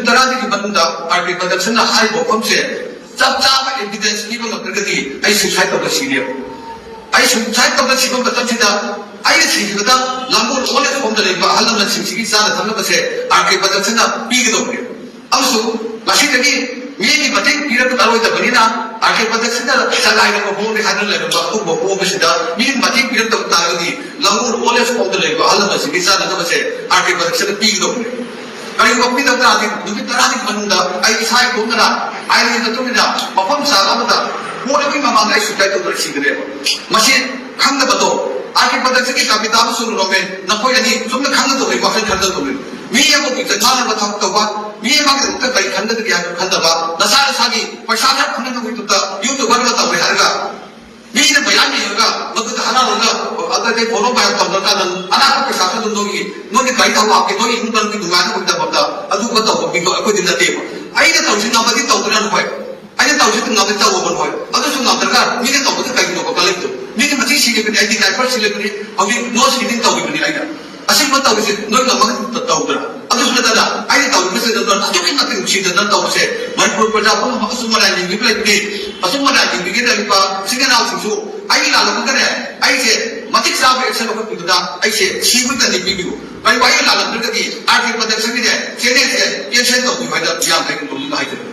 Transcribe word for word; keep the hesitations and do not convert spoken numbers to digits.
ꯇꯔꯥꯗꯒꯤ ꯃꯅꯨꯡꯗ ꯑꯥꯔ ꯀꯦ ꯄ꯭ꯔꯗꯛꯁꯟꯅ ꯍꯥꯏꯔꯤꯕ ꯋꯥꯐꯝꯁꯦ ꯆꯞ ꯆꯥꯕ ꯑꯦꯚꯤꯗꯦꯟꯁ ꯄꯤꯕ ꯉꯝꯗ꯭ꯔꯒꯗꯤ ꯑꯩ ꯁꯨꯏꯁꯥꯏꯠ ꯇꯧꯕ ꯁꯤꯅꯦꯕ꯫ ꯑꯩ ꯁꯨꯏꯁꯥꯏꯠ ꯇꯧꯕ ꯁꯤꯕ ꯃꯇꯝꯁꯤꯗ ꯑꯩꯅ ꯁꯤꯈꯤꯕꯗ ꯂꯥꯡꯒꯣꯜ ꯑꯣꯜ ꯑꯦꯖ ꯍꯣꯝꯗ ꯂꯩꯕ ꯑꯍꯜ ꯂꯃꯟꯁꯤꯡꯁꯤꯒꯤ ꯆꯥꯅ ꯊꯛꯅꯕꯁꯦ ꯑꯥꯔ ꯀꯦ ꯄ꯭ꯔꯗꯛꯁꯟꯅ ꯄꯤꯒꯗꯧꯕꯅꯦꯕ꯫ ꯑꯃꯁꯨꯡ ꯃꯁꯤꯗꯒꯤ ꯃꯤꯒꯤ ꯃꯇꯦꯡ ꯄꯤꯔꯛꯑꯔꯣꯏꯗꯕꯅꯤꯅ ꯑꯥꯔ ꯀꯦ ꯄ꯭ꯔꯗꯛꯁꯟꯅ ꯆꯂꯥꯏꯔꯕ ꯃꯑꯣꯡꯗ ꯍꯥꯏꯗꯨꯅ ꯂꯩꯔꯝꯕ ꯑꯗꯨꯒꯨꯝꯕ ꯃꯑꯣꯡ ꯑꯁꯤꯗ ꯃꯤꯒꯤ ꯃꯇꯦꯡ ꯄꯤꯔꯛꯇꯕ ꯇꯥꯔꯒꯗꯤ ꯂꯥꯡꯒꯣꯜ ꯑꯣꯜ ꯑꯦꯖ ꯍꯣꯝꯗ ꯂꯩꯕ ꯑꯍꯜ ꯂꯃꯟꯁꯤꯡꯒꯤ ꯆꯥꯅꯅꯕꯁꯦ ꯑꯥꯔ ꯀꯦ ꯄ꯭ꯔꯗꯛꯁꯟꯅ ꯄꯤꯒꯗꯧꯕꯅꯦꯕ꯫ ꯀꯔꯤꯒꯨꯝꯕ ꯄꯤꯗꯕ ꯇꯥꯔꯗꯤ ꯅꯨꯃꯤꯠ ꯇꯔꯥꯅꯤꯒꯤ ꯃꯅꯨꯡꯗ ꯑꯩ ꯏꯁꯥ ꯏꯇꯣꯝꯇꯅ ꯑꯥꯏꯟꯒꯤ ꯃꯇꯨꯡ ꯏꯟꯅ ꯃꯐꯝ ꯆꯥꯕ ꯑꯃꯗ ꯄꯣꯠ ꯑꯃꯒꯤ ꯃꯃꯥꯡꯗ ꯑꯩ ꯁꯨꯏꯁꯥꯏꯠ ꯇꯧꯗꯨꯅ ꯁꯤꯒꯅꯦꯕ꯫ ꯃꯁꯤ ꯈꯪꯗꯕꯗꯣ ꯑꯥꯔ ꯀꯦ ꯄ꯭ꯔꯗꯛꯁꯟꯒꯤ ꯀꯥꯄꯤꯇꯥ ꯑꯃꯁꯨꯡ ꯔꯣꯃꯦꯟ ꯅꯈꯣꯏ ꯑꯅꯤ ꯆꯨꯝꯅ ꯈꯪꯒꯗꯧꯕꯅꯤ, ꯋꯥꯈꯜ ꯈꯟꯒꯗꯧꯕꯅꯤ꯫ ꯃꯤ ꯑꯃꯕꯨ ꯏꯖꯠ ꯃꯥꯡꯅꯕ ꯊꯕꯛ ꯇꯧꯕ, ꯃꯤ ꯑꯃꯒꯤꯗꯃꯛꯇ ꯀꯔꯤ ꯈꯟꯒꯗꯒꯦ ꯍꯥꯏꯕꯗꯨ ꯈꯟꯗꯕ, ꯅꯁꯥ ꯅꯁꯥꯒꯤ ꯄꯩꯁꯥ ꯈꯔ ꯐꯪꯅꯕꯒꯤꯗꯃꯛꯇ ꯌꯨꯇ꯭ꯌꯨꯕꯔ ꯑꯃ ꯇꯧꯔꯦ ꯍꯥꯏꯔꯒ ꯃꯤꯅ ꯃꯌꯥꯝ ꯌꯦꯡꯉꯒ ꯃꯗꯨꯗ ꯍꯔꯥꯎꯔꯒ ꯑꯗꯩ ꯐꯣꯂꯣ ꯃꯌꯥꯝ ꯇꯧꯅꯔꯀꯥꯟꯗ ꯑꯅꯥꯛꯄ ꯄꯩꯁꯥ ꯈꯔ ꯅꯣꯏꯒꯤ ꯅꯣꯏꯒꯤ ꯒꯥꯔꯤ ꯊꯥꯎ ꯍꯥꯞꯀꯦ, ꯅꯣꯏꯒꯤ ꯏꯃꯨꯡ ꯃꯅꯨꯡꯒꯤ ꯅꯨꯡꯉꯥꯏꯅꯕꯒꯤꯗꯃꯛꯇ ꯑꯗꯨꯒꯨꯝꯕ ꯇꯧꯕ ꯃꯤꯗꯣ ꯑꯩꯈꯣꯏꯗꯤ ꯅꯠꯇꯦꯕ꯫ ꯑꯩꯅ ꯇꯧꯔꯤꯁꯤ ꯉꯝꯃꯗꯤ ꯇꯧꯗꯅ ꯍꯣꯏ, ꯑꯩꯅ ꯇꯧꯔꯤꯁꯤ ꯉꯝꯃꯗꯤ ꯇꯧꯕꯅ ꯍꯣꯏ, ꯑꯗꯨꯁꯨ ꯉꯝꯗ꯭ꯔꯒ ꯃꯤꯅ ꯇꯧꯕꯗ ꯀꯩꯒꯤꯅꯣꯕ ꯀꯜꯂꯛꯏꯗꯣ? ꯃꯤꯒꯤ ꯃꯇꯤꯛ ꯁꯤꯔꯤꯕꯅꯤ, ꯑꯩꯗꯤ ꯗꯥꯏꯄꯔ ꯁꯤꯜꯂꯤꯕꯅꯤ, ꯍꯧꯖꯤꯛ ꯅꯣꯠ ꯁꯤꯗꯤꯡ ꯇꯧꯔꯤꯕꯅꯤ ꯑꯩꯅ꯫ ꯑꯁꯤꯒꯨꯝꯕ ꯇꯧꯔꯤꯁꯦ ꯅꯣꯏ ꯉꯝꯃꯒ ꯇꯧꯗ꯭ꯔꯥ? ꯑꯗꯨꯁꯨ ꯅꯠꯇꯅ ꯑꯩꯅ ꯇꯧꯔꯤꯕꯁꯤꯗ ꯅꯣꯏ ꯑꯗꯨꯛꯀꯤ ꯃꯇꯤꯛ ꯅꯨꯡꯁꯤꯗꯅ ꯇꯧꯕꯁꯦ ꯃꯅꯤꯄꯨꯔ ꯄ꯭ꯔꯖꯥ ꯄꯨꯝꯅꯃꯛ ꯑꯆꯨꯝ ꯑꯔꯥꯟ ꯌꯦꯡꯕꯤꯕ ꯂꯩꯕꯅꯤ꯫ ꯑꯆꯨꯝ ꯑꯔꯥꯟ ꯌꯦꯡꯕꯤꯒꯗꯧꯔꯤꯕ ꯏꯆꯤꯟ ꯏꯅꯥꯎꯁꯤꯡꯁꯨ ꯑꯩꯒꯤ ꯂꯥꯜꯂꯝꯃꯒꯅꯦ ꯑꯩꯁꯦ ꯃꯇꯤꯛ ꯆꯥꯕ ꯑꯦꯛꯁꯟ ꯂꯧꯈꯠꯄꯤꯗꯨꯅ ꯑꯩꯁꯦ ꯁꯤꯕ ꯇꯟꯗꯤ ꯄꯤꯕꯤꯌꯨ꯫ ꯀꯔꯤꯒꯨꯝꯕ ꯑꯩꯒꯤ ꯂꯥꯜꯂꯝꯗ꯭ꯔꯒꯗꯤ ꯑꯥꯔ ꯀꯦ ꯄ꯭ꯔꯗꯛꯁꯟꯒꯤꯅꯦ ꯆꯦꯅꯦꯜꯁꯦ ꯀꯦꯟꯁꯦꯜ ꯇꯧꯕꯤꯌꯨ ꯍꯥꯏꯅ ꯌꯥꯝ ꯂꯩꯅ ꯍꯥꯏꯖꯔꯤ꯫